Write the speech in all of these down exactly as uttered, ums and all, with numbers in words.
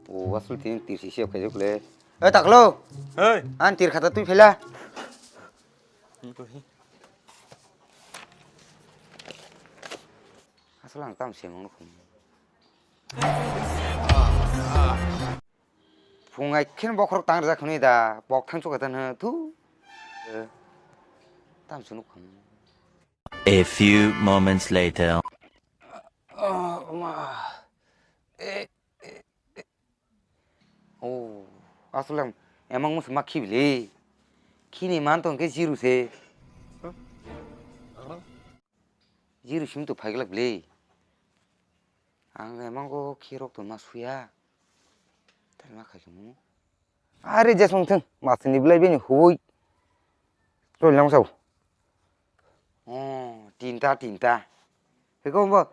O aswk tini tir sisi khaijak le. Oi taklo. Hei. An tir khata twi phela. Aswk ang tam semung nukhung. Phung ai khen bokhorok tang rwjak hwnwi da, bok thang chukha thanw thu. Eh, tam sunu khum. A few moments later. Oh, ma. Eh, eh, eh. Oh, aswk lang emang musu ma khibili. Khini man tong khe zero se. Zero sim to phaiglak bili. Ang emango khirok to ma suya. Tai ma khai khamu. Are jesong thung, masini bilai bini hui. Roi lang sao. Oh, tinta, tinta. Heko bo.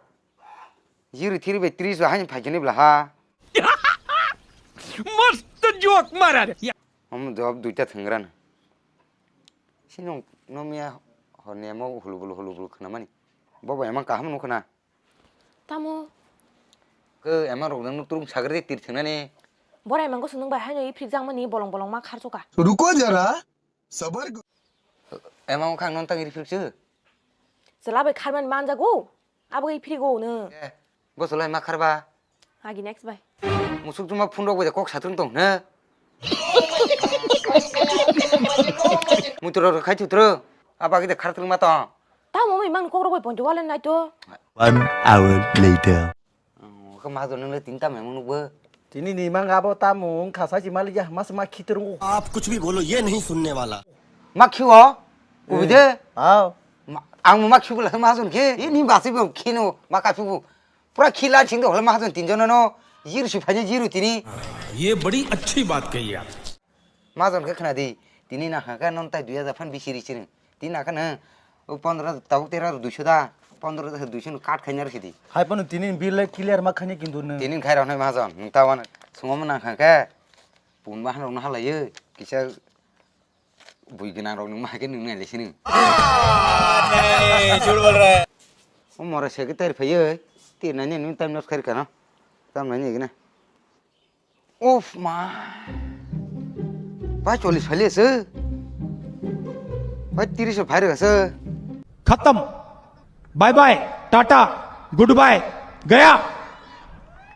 Zero three by three so hain phai kene bla ha. Mast joke mara re. Om job duita thungra na. Sinong nomia horni amo hulubulu hulubulu khna mani. Bobo emang kaham nukho na. Tamo? Ke emang rok nang turung sagri tir thingnani. Borai mango sunung bai haino i phrik jang mani bolong bolong ma khar choka. Ruko jara, sabar. Emang khang non tang ri phrik chu. Chela bai khar man man jago. Abo i phrik go no. Eh, bo cholai ma khar ba. Agi next bai. Musuk juma phun rok bai kok satung tong ne. Mutu rok khai thutro. Aba gide khar tung ma tong. Tamo mai mang kok rok bai ponti walen nai to. One hour later. Oh, ke ma do nang le tin tam emang nukbo. Tini ni mang abo tamo wng kha sai si malik ya mas ma khitrung. आप कुछ भी बोलो, ये नहीं सुनने वाला। Ma khiwo? Ubide? Aw. Ma, ang ma khiwo la ma jon khe. Ini basi bo khino ma ka khiwo. Pura khila ching do ma jon tin jon no. Zero si phai zero tini. ये बड़ी अच्छी बात कही आप। Majon khe khna di, tini na kha khe non tai dui hajar phan bisi ri chini. Tini na khe no, o pondro tabuk tera ro duiso da, pondro da duiso no cut khaina rwkhe di. Hai phano tini bill le clear ma khaini kintu no. Tini khai rok nai majon, nung ta wan sungo ma nang kha khe, pun ma hano no halaiyo, kisa bui gwnang rok nung ma khe nung nai le sini. नहीं, झूठ बोल रहा है। O mora secretary phaiyo, tir nai ni nung time not khair kana, tam nai ni gina. Of ma. Bai chollis phali ase. Bai tiris phai rega ase. खत्म। Bye bye, tata, goodbye, गया।